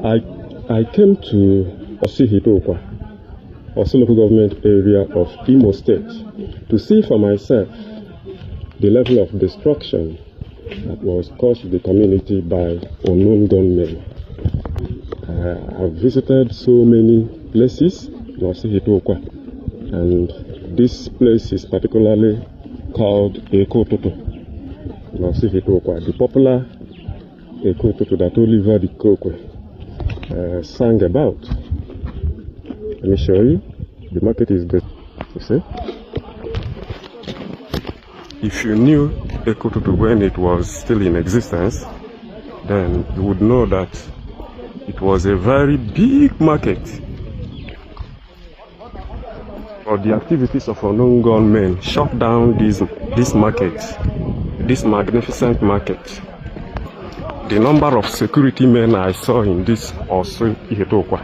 I came to Orsu Ihiteukwa, Orsu local government area of Imo State, to see for myself the level of destruction that was caused to the community by unknown gunmen. I've visited so many places in Orsu Ihiteukwa, and this place is particularly called Eke Ututu in Orsu Ihiteukwa, the popular Eke Ututu that Oliver De Coque sang about. Let me show you. The market is good, you see. If you knew Eke Ututu when it was still in existence, then you would know that it was a very big market. But the activities of unknown gunmen shut down this market, this magnificent market. The number of security men I saw in this Orsu Ihiteukwa,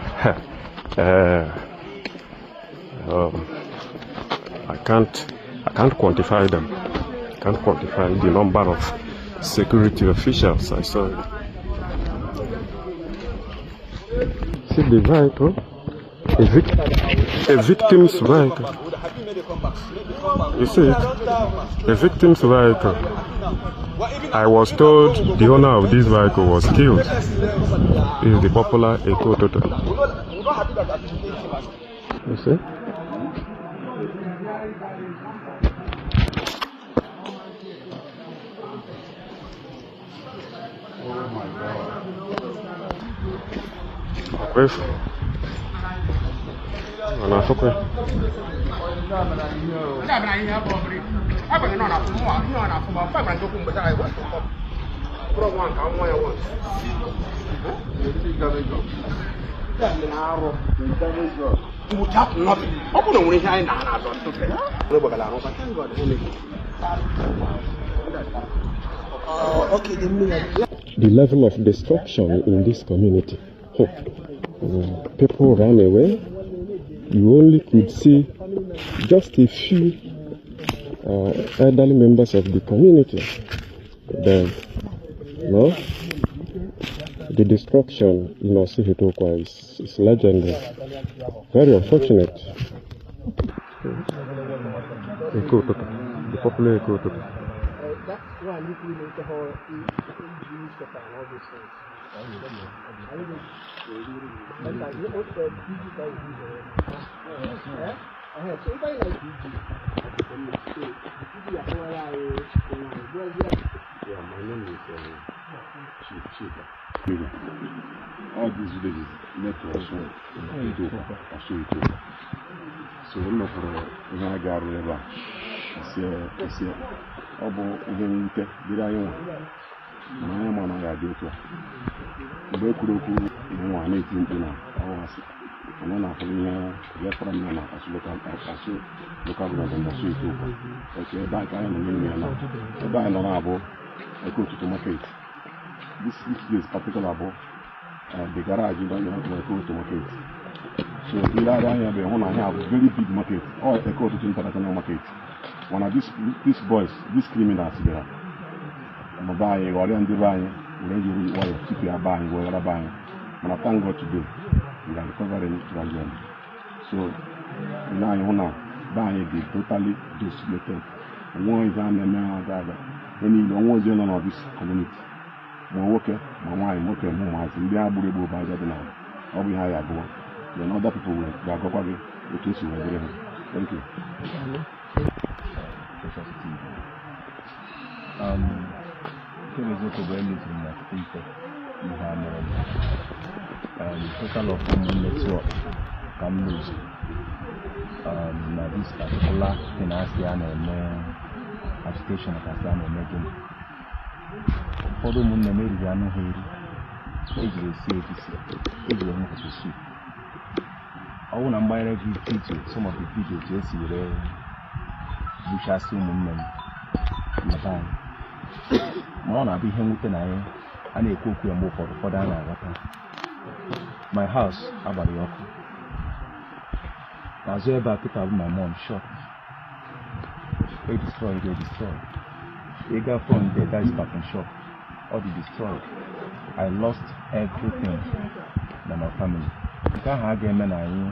I can't quantify them. I can't quantify the number of security officials I saw. See the vehicle, a victim's vehicle. You see it? A victim's vehicle. I was told the owner of this vehicle was killed. This is the popular Eke Ututu. You see? Ọkwa ọ na-afụkwa. The level of destruction in this community. People ran away. You only could see just a few elderly members of the community. Then, no, the destruction in Orsu Ihiteukwa is legendary. Very unfortunate. Eke Ututu, the popular Eke Ututu. Yeah, my name is Chief Chika. All these villages met to Orsu Ihiteukwa, Orsu Ihiteukwa. So m nọkwara ihe a ga-arụ ebe a esi ọ bụ ihe mwute dịrị anyị nwa mana anyị ma na ọ ga-adị otu a. Mgbe e kwuru okwu nwa na-eti mkpu na ọwasị mana ọ na-afụ ihe bịafara m na Orsu local government Orsu Ihiteukwa. Oke ebe a ka anyị nọ n'ime ya na ebe anyị nọ na-abụ Eke Ututu market. This place particular bụ the garage nọ na Eke Ututu market. So ile anya bụ hụ na ihe a bụ very big market, ọ Eke Ututu international market. Mana these boys, these criminals bịara ma be anyị ghọrịa ndị be anyị were jiri nwayọ tupu ya be anyị wee ghara be anyị. Mana thank God today we are recovering gradually. So ile anyị hụ na be anyị dị totally desolated. Onwe ihe a na-eme ha aga aga ihe niile onwe ozi nọ na this community, ma nwoke ma nwaanyị, nwoke ma ụmụazị, ndị ha gburu egbu bụ aja dị n'ala. Ọ bụ ihe anyị abụọ. Then other people will ga-agwakwa gị otu esi wee dịrị ha. Thank you. Precious TV. Nke bụ eziokwu bụ emitiri m ọtụtụ ife ihe a mere m. Total of ụmụnne 12 ka m lose na this particular thing asị a na-eme agitation, ka asị a na-eme gịnị. Ụfọdụ ụmụnne m eriri anụ ha eri, ejiri esi egusi, ejiri eme pepper soup. Ọ bụrụ na mgbanyere gị video, some of the video otu esi were gbuchasị ụmụnne m na be anyị. Ma ọ na-abụ ihe mwute na anyị a na-ekwu okwu ya mgbe ụfọdụ ụfọdụ a na-aghọta. My house agbara ya ọkụ. N'azụ ebe a kịta bụ my mom shop. E destroy, e destroy. Ị gaa front there, that is packing shop. All the destroyed. I lost everything. family. Nke ahụ a ga-eme na anyị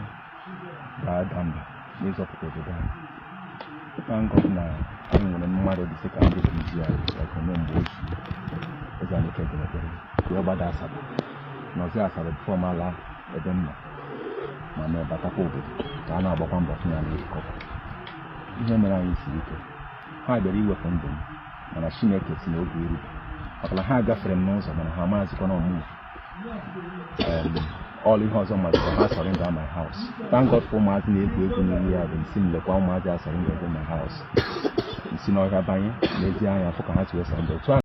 ga-ada mba n'ịzọpụta obodo anyị. Thank God na anyị nwere mmadụ dị ka ndị PG anyị, like Omemgbe Oji Eze Anike Ekpere wee gbada Asaba, nọzi Asaba before m ala ebe m nọ, ma mee batakwa obodo ka a na-agbakwa mbọ fụ na na-ekọba. Ihe mere anyị siri ike. Ha bịara iwepụ ndụ m, mana Chineke si na oge eru, maka na ha gafere m n'ụzọ, mana ha amaghịzikwa na ọmụmụ all ihe ọzọ mmadụ ha surrender my house. Thank God for ụmụazị na-egwu egwu n'ihu ya bụ nsi m lekwa ụmụazị a surrender my house. Nsi n'ọhịa banye n'ezi anya fụ ka ha si wee surrender otu a.